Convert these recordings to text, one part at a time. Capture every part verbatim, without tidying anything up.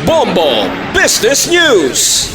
Bombo Business News.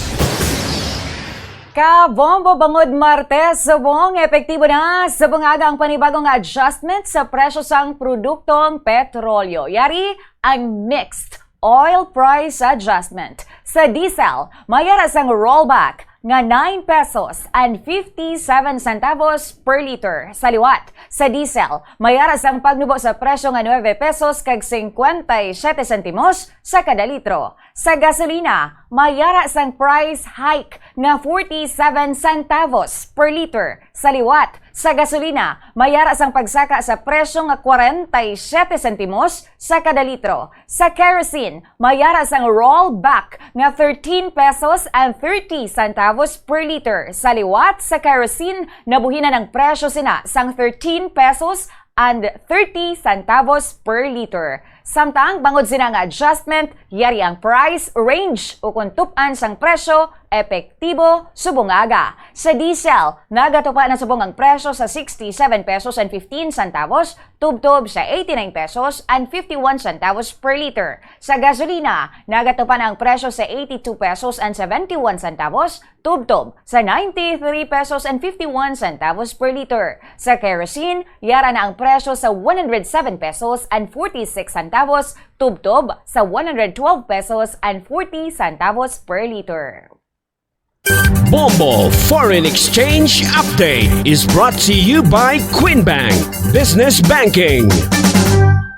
Ka Bombo, bangod Martes subong, epektibo na subong aga ang panibagong adjustment sa presyo sang produktong petrolyo. Yari ang mixed oil price adjustment. Sa diesel, may ara sang rollback nga nine pesos and fifty-seven centavos per liter. Sa liwat, sa diesel, may ara sang pagnubo sa presyo nga nuebe pesos kag cincuenta y siete sentimos sa kada litro. Sa gasolina, may ara sang price hike nga forty-seven centavos per liter. Sa liwat, sa gasolina, may ara sang pagsaka sa presyo nga kwarenta y siyete sentimos sa kada litro. Sa kerosene, may ara sang rollback nga thirteen pesos and thirty centavos per liter. Sa liwat, sa kerosene, nabuhinan ang presyo sina sang thirteen pesos and thirty centavos per liter. Samtang bangod sina nga adjustment, yari ang price range ukon tup-an sang presyo epektibo subong aga. Sa diesel, nagatupa na subong ang presyo sa sixty-seven pesos and fifteen centavos tubtob sa eighty-nine pesos and fifty-one centavos per liter. Sa gasolina, nagatupa na ang presyo sa eighty-two pesos and seventy-one centavos tubtob sa ninety-three pesos and fifty-one centavos per liter. Sa kerosene, yara na ang presyo sa one hundred seven pesos and forty-six centavos tubtob sa one hundred twelve pesos and forty centavos per liter. Bombo Foreign Exchange Update is brought to you by Queen Bank Business Banking.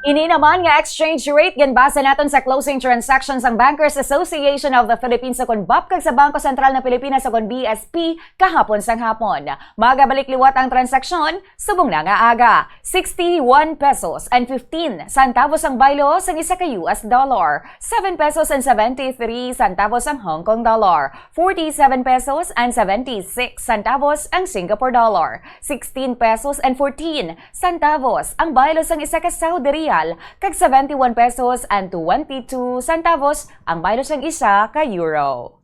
Ini naman nga exchange rate ginbasa naton sa closing transactions sang Bankers Association of the Philippines ukon BOPH kag sa Bangko Sentral ng Pilipinas ukon B S P kahapon sang hapon. Magabalik liwat ang transaksyon subong na nga aga. Sixty-one pesos and fifteen centavos ang baylo sang isa ka U S dollar, seven pesos and seventy-three centavos ang Hong Kong dollar, forty-seven pesos and seventy-six centavos ang Singapore dollar, sixteen pesos and fourteen centavos ang baylo sang isa ka Saudi riyal, kag seventy-one pesos and twenty-two centavos ang baylo sang isa ka euro.